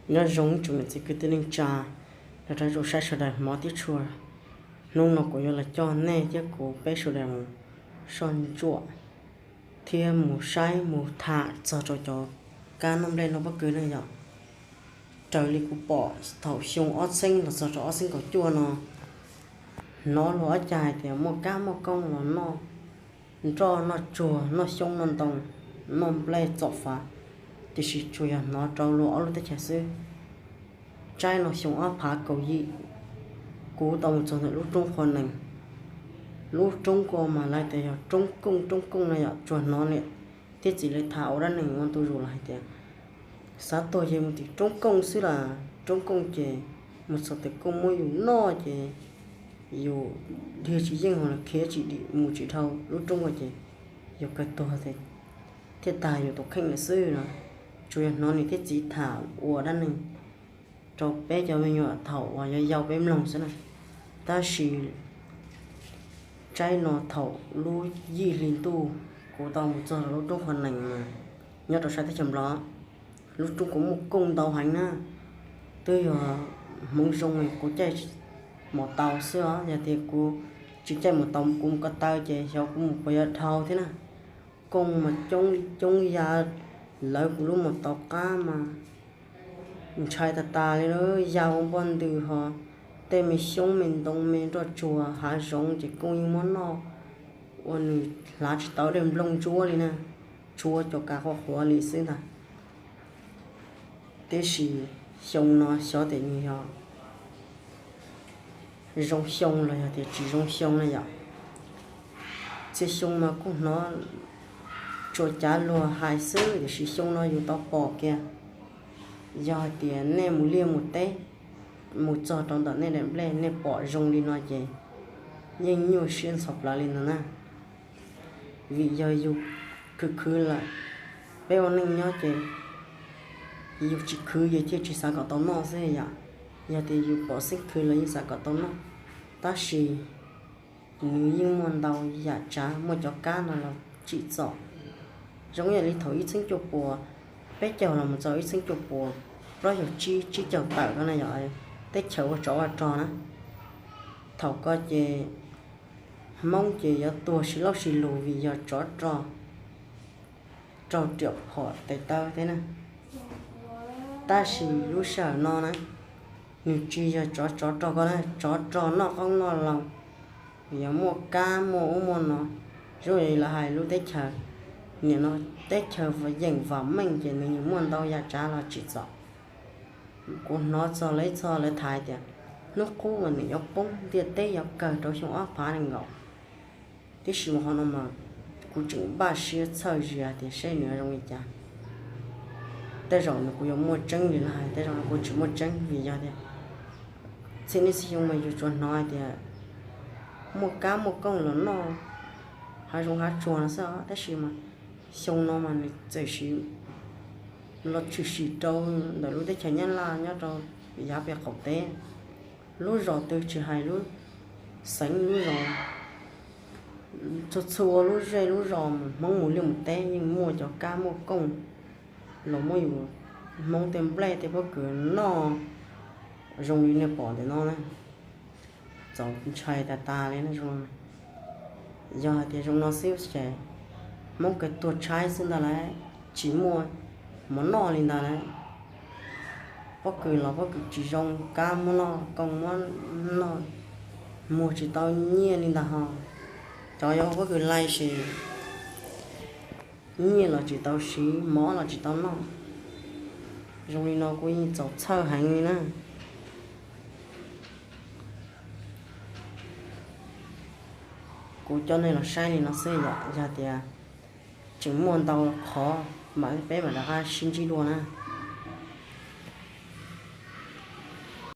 Nyob zoo tsoom niam txiv kwv tij neej tsa, los rau tsoom saib sawv daws hmov thiab tshua. Hnub no kuv yuav los coj nej thiab kuv peb sawv daws mus soj ntsuam thiab mus saib mus tham txog rau cov kab noj nplej noj pob kws na yom. Raws li kuv pom thaum xyoo ob txhiab los txog rau ob txhiab kaum cuaj no, hnov luag ob cag hais tias muaj kab muaj kooj los noj nroj noj tsuag noj xyoob noj ntoo, noj nplej txom fav, tiam sis tsuas yog hnov rau luag ob lub teb chaws xwb. Tsaib no xyoo ob phav kaum yim, kuv tau mus txog ntawm lub roob Qhua Nees. Lub roob ko mas lawv tias yog roob kooj roob kooj no yom, tsuas hnov niam thiab txiv lawv tham ua dab neeg ua ntu zus los hais tias xav tuag ces mus tim roob kooj xwb las, roob kooj ces mus txog tim kooj muab yus noj ces yus dhia tsis yeej ho los khiav tsis dim mus tsis dhau lub roob ko ces yus kawg tuag thiaj tag yus tus kheej lawm xwb no. Tsuas yog hnov niam thiab txiv tham ua dab neeg rau peb cov me nyuam thaum uas yau yau peb mloog xwb na. Tab sis tsaib no thaum lub yim hli ntuj kuv tau mus txog rau lub roob Qhua Nees mas nyob rau sab teb chaws Nplog, lub roob kuv muaj kooj ntau heev na. Twb yog hmoov zoo kuv caij mos taus xwb os, yog tias kuv tsis caij mos taus kuv mus ko taw ces xyov kuv mus puas yuav dhau thiab na. Kooj mas coob li coob ya, lawv kuv lub mos taus qab mas ntshai tas tas li lawm, ya ua npoj ntws ho tej me xyoob me ntoo me nroj tsuag hav zoov ces kooj yeej muab noj ua nws hlav tsis tau dej nplooj ntsuab li na, tshuav cov kav qhuav qhuav li xwb ntag. Tiam sis xyoo no xyov tias nws yog zoo xyoo los yog tias tsis zoo xyoo na yom. Txhia xyoo mas kuj hnov tsuas cav luag hais xwb, tiam sis xyoo no yus tau pom kiag, yog hais tias nej mus liaj mus teb, mus txog rau ntawm nej daim nplej nej pom zoo li no ces yeej nyuaj siab ntxhov plawv li ntag na. Vim yog yus khwv khwv lawm, peb ua neej nyob ces yus tsis khwv yus thiaj tsis xav kom tau noj xwb yom. Yog tias yus pom xeeb khwv los yeej xav kom tau noj, tab sis nws yeej muaj ntau yam tsav, muaj cov kab no los tsim txom. Zoo ib yam li thaum ib txhiab cuaj puas peb caug los mus txog ib txhiab cuaj puas plaub caug tsib, tsib caug tawm ko na yom, teb chaws ua tsov ua rog na. Thaum ko ces Hmoob ces yuav tuag sib lauj sib lug vim yog tsov rog raug riam phom tes taw thiab na. Tab sis lub sij hawm no na, nws tsis yog tsov, tsov rog ko na, tsov rog noj qoob noj loo, yog muaj kab muaj ub muaj no. Zoo li lawv hais lub teb chaws, nim no teb chaws yeem vam meej ces nws yeej muaj ntau yam tsav los tsim txom. Kuv hnov txog lawv txog lawv tham tias hnub qub mas nws yuav poob, ntiaj teb yuav kawg rau xyoo ob phav nees nkaum. Tiam sis mas qhov no mas kuv tseem npaj siab txhawj zis hais tias seb nws zoo li cas. Tej zaum nws kuj yuav muaj tseeb li lawv hais, tej zaum nws kuj tsis muaj tseeb vim yog tias txhia niaj txhia xyoo mas yus tsuas hnov hais tias muaj kab muaj kooj los noj hav zoov hav tsuag no xwb os. Tab sis mas xyoo no mas nws txawm sim los tshwm sim rau ntawm lub teb chaws Nyab Laj nyob rau yav pem qaum teb, lub zos twg tsis hais lub xeev lub zos, txhua txhua lub zej lub zos Hmoob mus liaj mus teb yeej muaj cov kab muaj kooj los muab yus Hmoob tej nplej tej pob kws noj zoo li nej pom ntawm no na. Txaus ntshai tas tas li na zoo no. Yog hais tias zoo no xwb ces Hmoob kawg tuag tshaib xwb ntag lauj, tsis muaj mov noj li ntag lauj. Pob kws los pob kws tsis zoo, kab muab noj, kooj muab noj, muag tsis tau nyiaj li ntag ho. Cov yuav ua pob kws laij ces nyiaj los tsis tau siv, mov los tsis tau noj. Zoo li no kuv yeej txaus txhawj heev li na. Kuv coj nej los saib li no xwb yom, yog tias tseem muaj ntau qhov mas peb mam rov qab sib ntsib dua na.